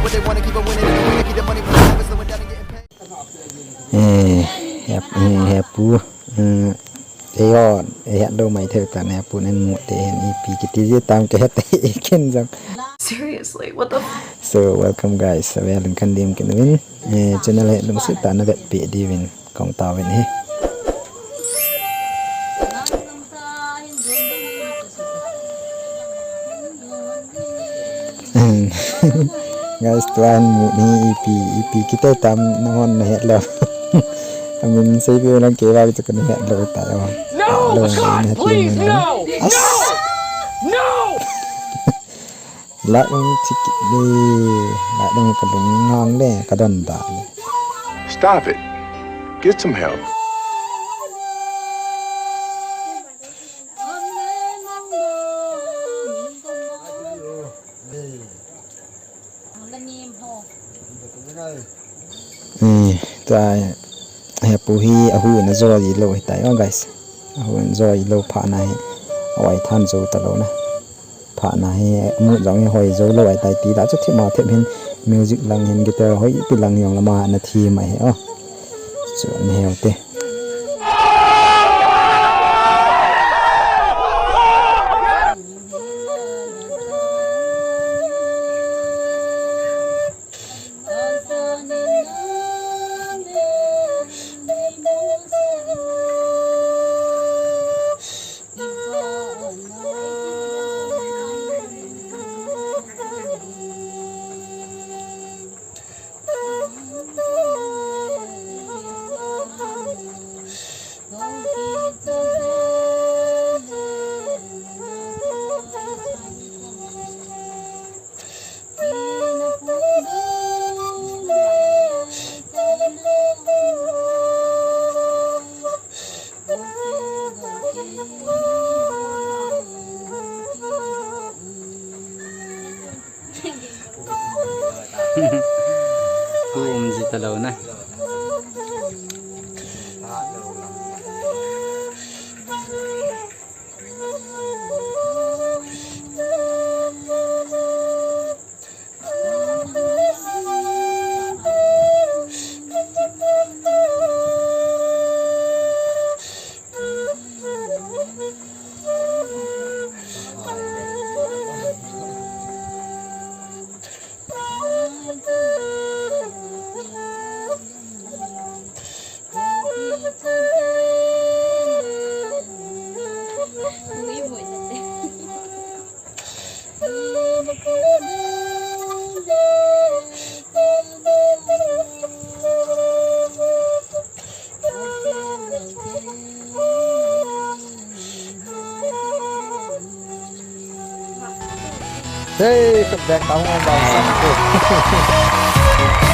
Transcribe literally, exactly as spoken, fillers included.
But they wanna keep on winning, and the way to keep the money from the habits slowing down and getting paid. Eh, hep, eh, hepu, mm, eh, yo, eh, het lou mai thei ta ne, hepu nen mu te hen ipi kiti ji tam kahet e ken jong. Seriously, what the f- So, welcome guys. Avel in kan dim kin uvin. Eh, channel hi lungset tah in na vetpi diuvin kong taovin ahi. Guys, tua hin mu ni ipi, ipi kiti tam nahon nahet lou. Amin seipeh lang kei vang chu kana het lou tai o. No, God, please, no, no, no! Lah dong chikit le, lah dong kalung ngang le, kadon da le. Stop it. Get some help. Eh, tua, hepu hi ahu in ajo ji lou hitai o guys. Ahu in ajo ji lou phat na hi. Awai than jou talou na. Phat na hi, amu jong hi hoi jou lou ahitai ti la chu thim a thim hin music lang hin guitar hoi pi lang jong lama na thim ahi o. Chu na heu te. Thu um ji talou na. Hey, kebeng tahu bang sang tu.